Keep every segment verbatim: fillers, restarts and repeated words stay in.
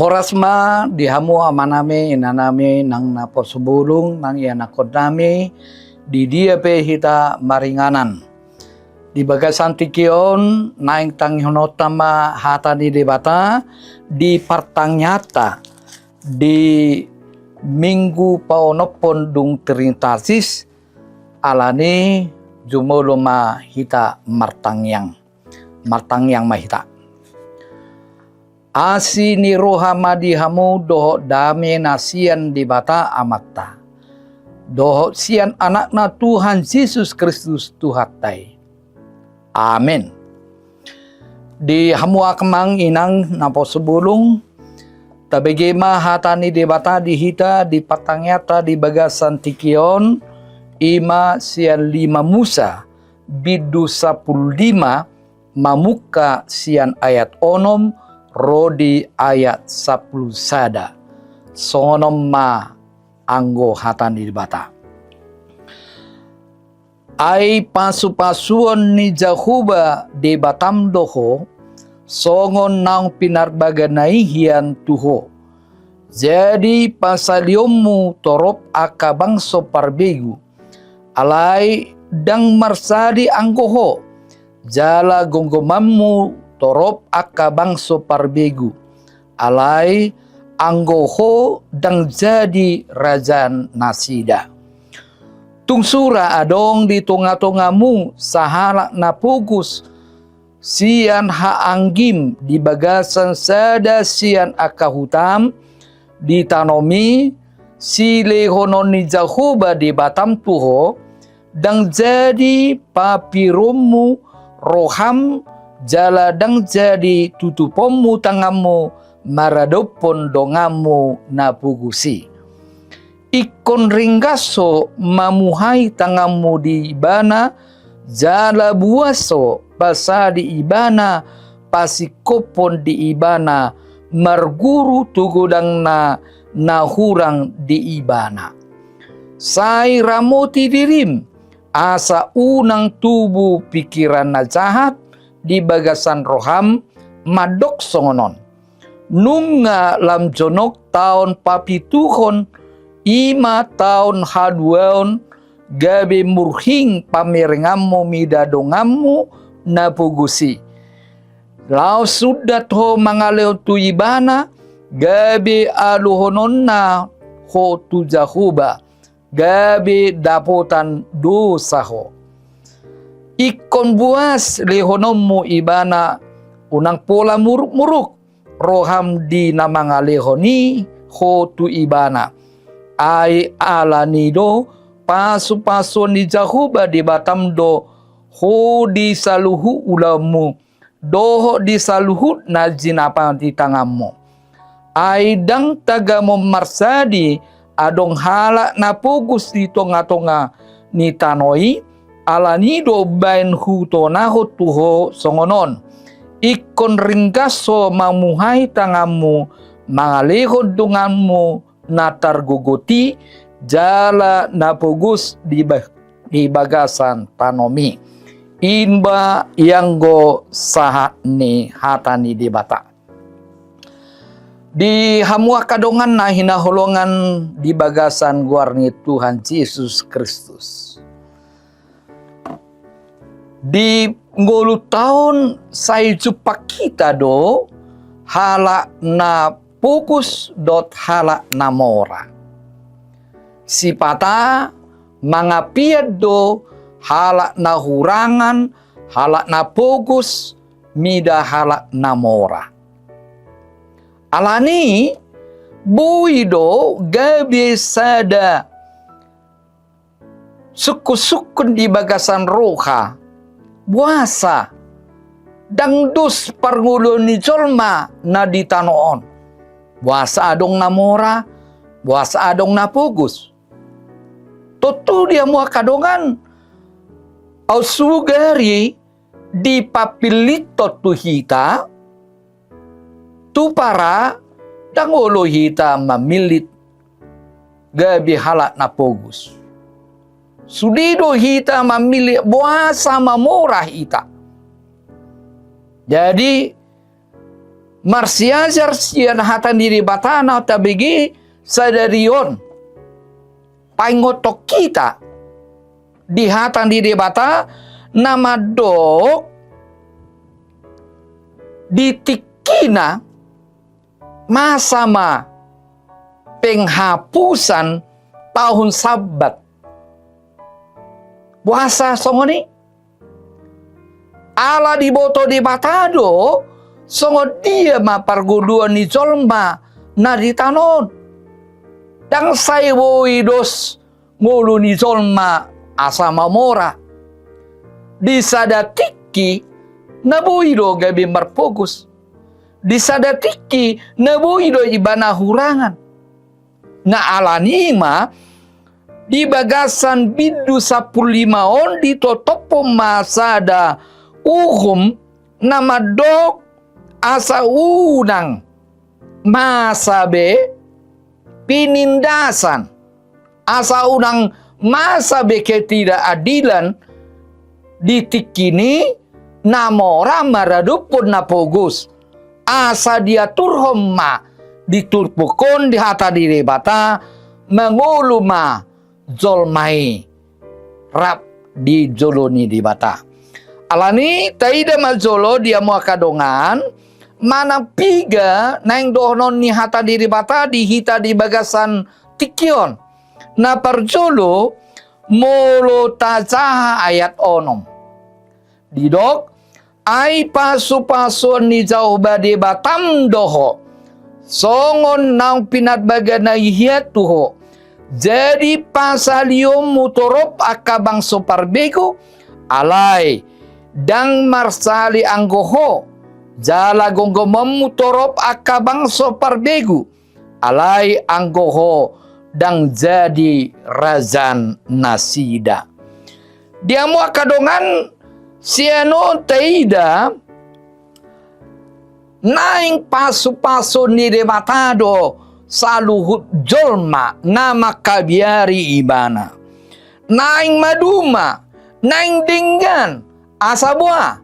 Horas ma di hamu amanami, inanami, nang naposobulung, nang ianakhonnami, di dia pe hita maringanan. Di bagasan tingki on, naeng tangihononta ma hata ni Debata, di partangiangnta, di Minggu paonomhon dung Trinitatis, alani jumolo ma hita martangiang. Martangiang ma hita. Asi ni roha ma di hamu dohot dame na sian Debata Amanta, dohot sian Anakna Tuhan Jesus Kristus Tuhanta i. Amen. Di hamu amang inang naposobulung, tabege ma hata ni Debata di hita di partangiangnta di bagasan tingki on, i ma sian lima Musa, bindu sampulu lima, mamungka sian ayat onom ro di ayat sampulu sada. Songon on ma anggo hata ni Debata. Ai pasupasuon ni Jahowa Debatam do ho, songon naung pinarbagana i hian tu ho. Jadi pasalionmu torop angka bangso parbegu, alai ndang marsadi anggo ho, jala gomgomanmu torop angka bangso parbegu, alai anggo ho ndang jadi raja nasida. Tung sura adong di tongatongamu sahalak na pogos sian haanggim di bagasan sada sian angka hutam di tanomi, silehonon ni Jahowa Debatam tu ho, ndang jadi papironmu roham, jala ndang jadi tutuponmu tanganmu maradophon donganmu na pogos i. Ingkon ringgas ho mamuhai tanganmu di ibana, jala buas ho pasadi ibana, pasingkophon di ibana, marguru tu godangna na hurang di ibana. Sai ramoti dirim, asa unang tubu pingkiran na jahat di bagasan roham, mandok songon on: Nunga lam jonok taon papituhon, i ma taon haluaon, gabe murhing pamerenganmu mida donganmu na pogos i. Laos sundat ho mangalehon tu ibana, gabe aluhononna ho tu Jahowa, gabe dapotan dosa ho. Ingkon buas lehononmu ibana, unang pola murukmuruk roham di na mangalehon i ho tu ibana. Ai alani do pasupasuon ni Jahowa Debatam do ho di saluhut ulaonmu, dohot di saluhut na jinapati tanganmu. Ai ndang tagamon marsadi adong halak na pogos di tongatonga ni tano i, alani do baen hutonahon tu ho songon on: Ingkon ringgas ho mamuhai tanganmu mangalehon donganmu na targogot i, jala na pogos di ba-, di bagasan tanomi. In ma ianggo sahat ni hata ni Debata. Di hamu angka dongan na hinaholongan di bagasan goar ni Tuhan Jesus Kristus. Di ngolunta on sai jumpang hita do halak na pogos dohot halak na mora. Sipata mangapian do halak na hurangan, halak na pogos mida halak na mora. Alani boi do gabe sada sungkunsungkun di bagasan roha, boasa ndang dos parngoluon ni jolma na di tano on. Boasa adong na mora, boasa adong na pogos. Tontu di hamu angka dongan, au sugari dipapillithon tu hita, tu para ndang olo hita mamillit gabe halak na pogos. Sude do hita mamillit boasa mamora hita. Jadi marsiajar sian hata ni Debata na tabege sadari on. Paingothon hita di hata ni Debata na mandok di tingkina masa ma penghapusan tahun Sabat. Boasa songon i? Ala diboto Debata do songon dia ma pargoluan ni jolma na di tano on. Ndang sai boi dos ngolu ni jolma asa mamora. Di sada tingki na boi do gabe marpogos. Di sada tingki na boi do ibana hurangan. Na alani i ma di bagasan bindu sampulu lima on ditotophon ma sada uhum na mandok asa unang masa be penindasan, asa unang masa be ketidakadilan di tingki ni na mora maradophon na pogos. Asa diaturhon ma di turpuk on di hata ni Debata mangolu ma jolma i rap di jolo ni Debata. Alani i taida ma jolo di hamu angka dongan, manang piga naeng dohonon ni hata ni Debata di hita di bagasan tingki on. Na parjolo, molo tajaha ayat onom. Didok, ai pasupasuon ni Jahowa Debatam do ho, songon naung pinarbagana i hian tu ho. Jadi pasalionmu torop angka bangso parbegu, alai ndang marsali anggo ho, jala gomgomonmu torop angka bangso parbegu, alai anggo ho ndang jadi rajan nasida. Di hamu angka dongan, sian on taida naeng pasupasu ni Debata do saluhut jolma na mangkabiari ibana. Naeng maduma, naeng denggan, asa boha?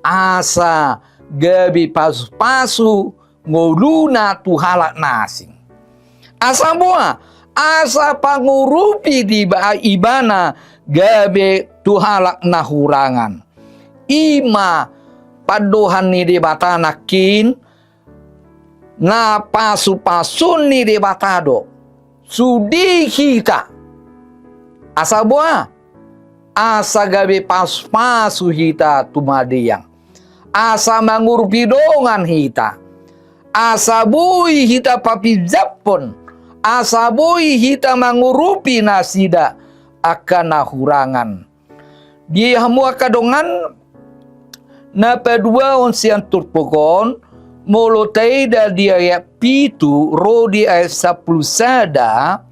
Asa gabe pasupasu ngoluna tu halak na asing. Asa boha? Asa pangurupi di ba-, ibana gabe tu halak na hurangan. I ma pandohan ni Debata nangkin, na pasupasu ni Debata do. Sude hita. Asa boha? Asa gabe pasupasu hita tu madeang. Asa mangurupi dongan hita. Asa boi hita papinjamhon. Asa boi hita mangurupi nasida angka na hurangan. Di hamu angka dongan, na paduahon sian turpuk on, molo taida di ayat pitu ro di ayat sampulu sada,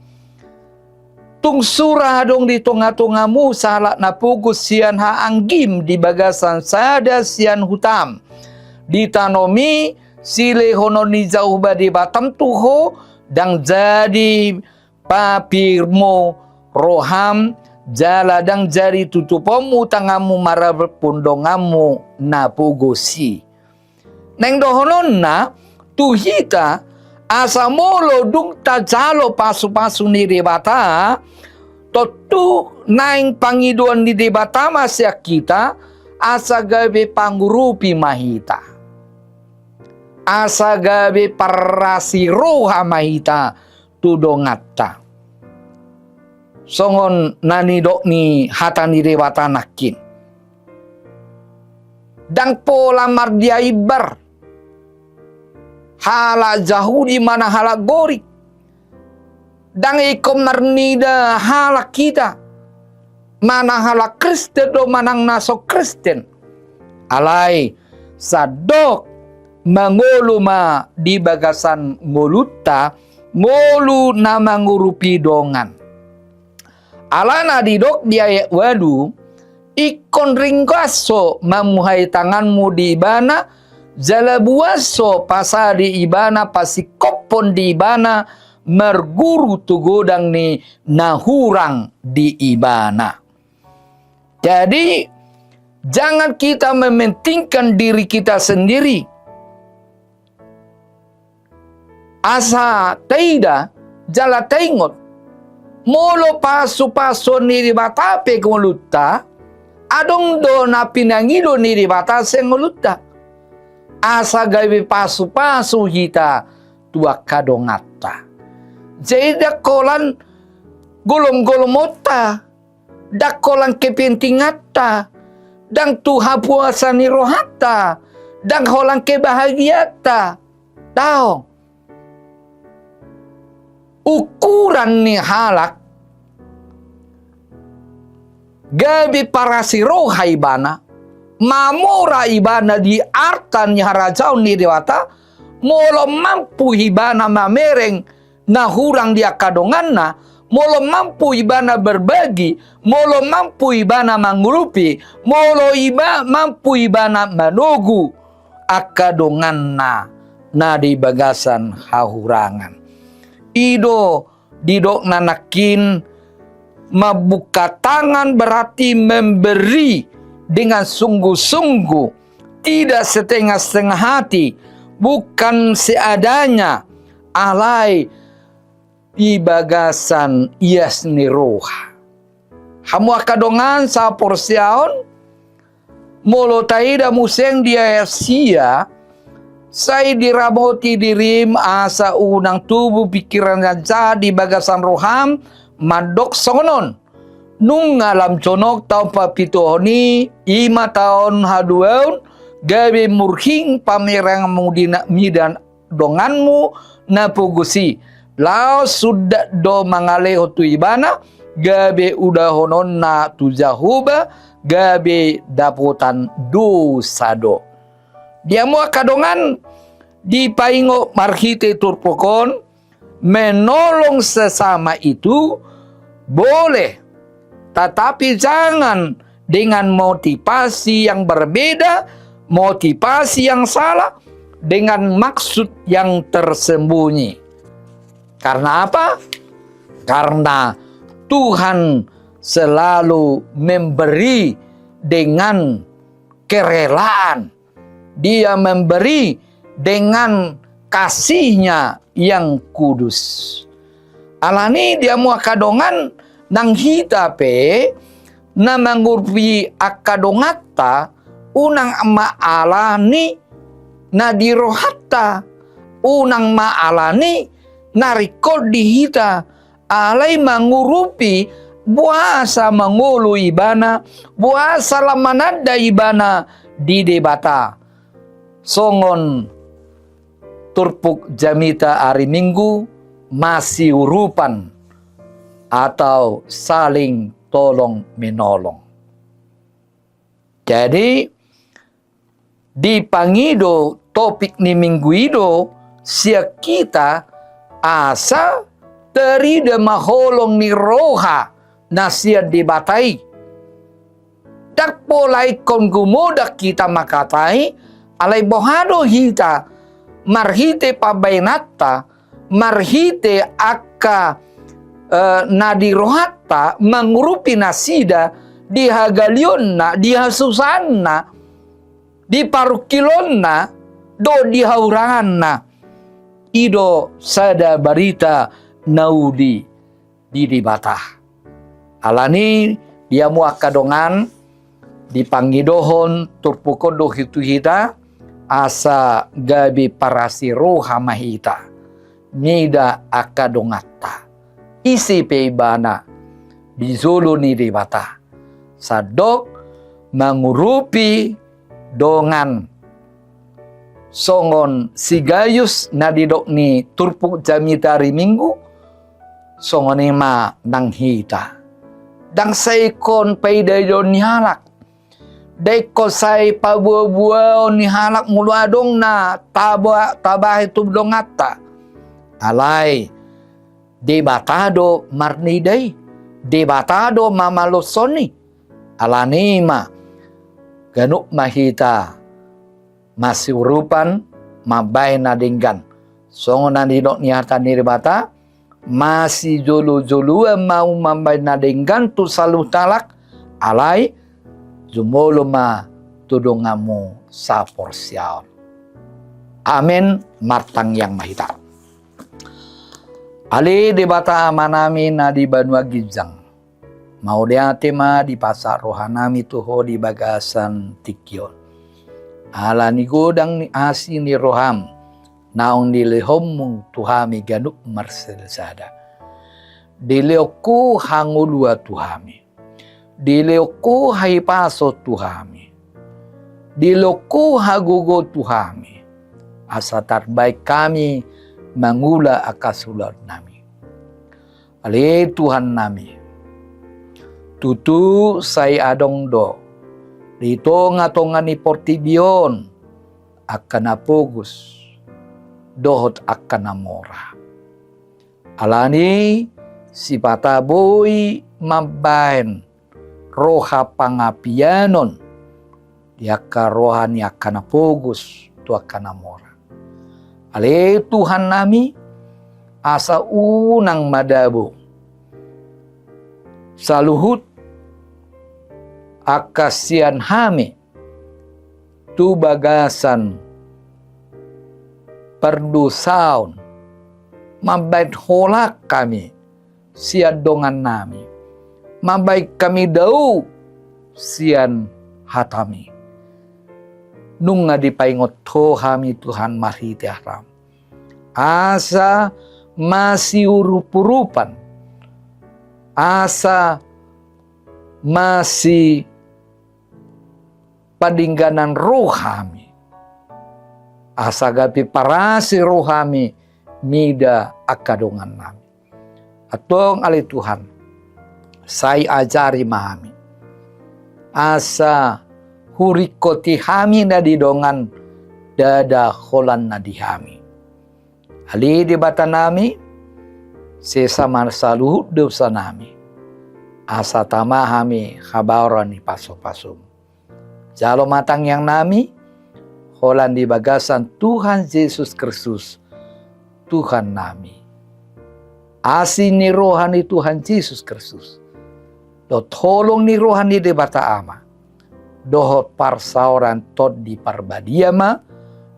tung sura adong di tongatongamu sahalak na pogos sian haanggim di bagasan sada sian hutam. Ditanomi silehonon ni Jahowa Debatam tu ho, ndang jadi papirmu roham, jala ndang jadi tutuponmu tanganmu maradophon donganmu na pogos i. Naeng dohononna tu hita, asa molo dung tajalo pasupasu ni Debata, tontu naeng pangidoan ni Debata ma sian hita, asa gabe pangurupi ma hita. Asa gabe parasi roha ma hita tu donganta. Songon na nidok ni hata ni Debata nangkin. Ndang pola mardiaimbar halak Jahudi manang halak Gorik. Ndang ingkon marnida halak hita. Manang halak Kristen do manang na so Kristen. Alai, sandok mangolu ma di bagasan ngolunta, ngolu na mangurupi dongan. Alana didok di ayat ualu, ingkon ringgas ho mamuhai tanganmu di ibana, jala buas ho pasadi ibana, pasingkophon di ibana, marguru tu godang ni na hurang di ibana. Jadi, jangan kita mementingkan diri kita sendiri. Asa taida jala taingot, molo pasu-pasuon ni Debata pe ngolunta, adong do na pinangido ni Debata sian ngolunta. Asa gabe pasu-pasu hita tu angka donganta. Jadi ndang holan golom-golomonta, ndang holan kepentinganta, ndang tu hapuasan ni rohanta, ndang holan kebahagiaanta. Daong. Ukuran ni halak gabe parasi roha ibana, mamora ibana di arta ni harajaon ni Debata, molo mampu ibana mamereng na hurang di angka donganna, molo mampu ibana berbagi, molo mampu ibana mangurupi, molo iba mampu ibana manogu angka donganna na di bagasan hahurangan. I do didok na nangkin, membuka tangan berarti memberi dengan sungguh-sungguh, tidak setengah-setengah hati, bukan seadanya, alai di bagasan ias ni roha. Hamu angka dongan saporseaon, molo taida muse di ayat sia, sai diramoti dirim asa unang tubu pingkiran na jahat di bagasan roham, mandok songon on. Nunga lam jonok taon papituhon i, i ma taon haduaon, gabe murhing pamerenganmu di na-, mida donganmu na pogos i, laos sundat do mangalehon tu ibana, gabe udahononna tu Jahowa, gabe dapotan dosa do. Di hamu angka dongan, dipaingot marhite turpuk on, menolong sesama itu boleh, tetapi jangan dengan motivasi yang berbeda, motivasi yang salah, dengan maksud yang tersembunyi. Karena apa? Karena Tuhan selalu memberi dengan kerelaan. Dia memberi dengan kasih-Nya yang kudus. Alani i di hamu angka dongan, nang hita pe na mangurupi angka donganta, unang ma alani na di rohanta, unang ma alani na ringkot di hita, alai mangurupi boasa mangolu ibana, boasa lam mananda ibana di Debata. Songon turpuk jamita ari Minggu, masiurupan atau saling tolong menolong. Jadi, dipangido topik ni minggu i do sian hita asa tarida ma holong ni roha na sian Debata i. Ndang pola ingkon gumodang hita mangkatai, alai boha do hita marhite pambahenanta, marhite angka, eh, na di rohanta, mangurupi nasida di hagalionna, di hasusaanna, di parungkilonna, dohot di hahuranganna. I do sada barita na uli di Debata. Alani i, di hamu angka dongan, dipangidohon turpuk on do tu hita, asa gabe parasi roha ma hita mida angka donganta. Ise pe ibana di jolo ni Debata. Sandok mangurupi dongan. Songon si Gayus na didok ni turpuk jamita ari Minggu, songon i ma nang hita. Ndang sai ingkon paidaidahon ni halak. Ndang ingkon sai paboaboaon ni halak molo adong na taba-, tabahen tu donganta. Alai Debata do marnida i, Debata do mamaloshon i. Alani i ma, ganup ma hita masiurupan mambahen na denggan. Songon na nidok ni hata ni Debata, masijolojoloan ma hamu mambahen na denggan tu saluhut halak, alai jumolo ma tu donganmu saporseaon. Amen. Martangiang ma hita. Ale Debata Amanami na di banua ginjang, mauliate ma dipasahat rohanami tu Ho di bagasan tingki on. Ala ni godang ni asi ni roham, naung dilehonmu tu hami ganup marsirsada. Dilehonmu hangoluan tu hami. Dilehonmu hahipason tu hami. Dilehonmu hagogoon tu hami. Asa tarbaen hami mangula angka sulaonnami. Ale Tuhannami, tutu sai adong do di tongatonga ni portibi on angka na pogos dohot angka na mora. Alani sipata boi mambaen roha pangapianon di angka roha ni angka na pogos tu angka na mora. Ale Tuhannami, asa unang madabo saluhut angka sian hami tu bagasan pardosaon, mambaen holan hami sian dongannami, mambaen hami dao sian hatami. Nunga dipaingot Ho hami Tuhan marhite hataM, asa masiurupurupan, asa masipadingganan roha hami, asa gabe parasi roha hami mida angka dongannami. Antong ale Tuhan, sai ajari ma hami, asa huringkoti hami na di dongan, ndada holan na di hami. Ale Debatanami, sesa ma saluhut dosanami, asa tama hami habaoran ni pasupasu. Jalo ma tangiangnami, holan di bagasan Tuhan Jesus Kristus, Tuhannami. Asi ni roha ni Tuhan Jesus Kristus, dohot holong ni roha ni Debata Ama, dohot parsaoran Tondi Parbadia ma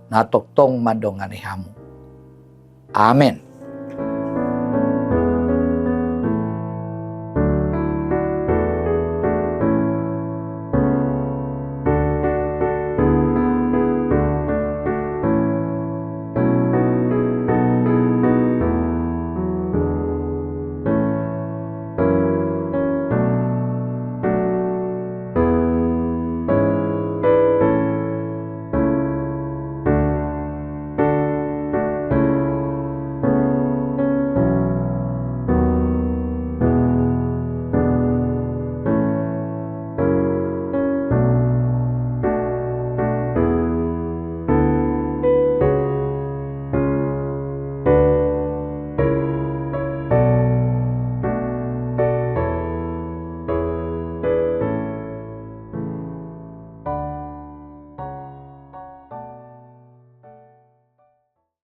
na tongtong mandongani hamu. Amen.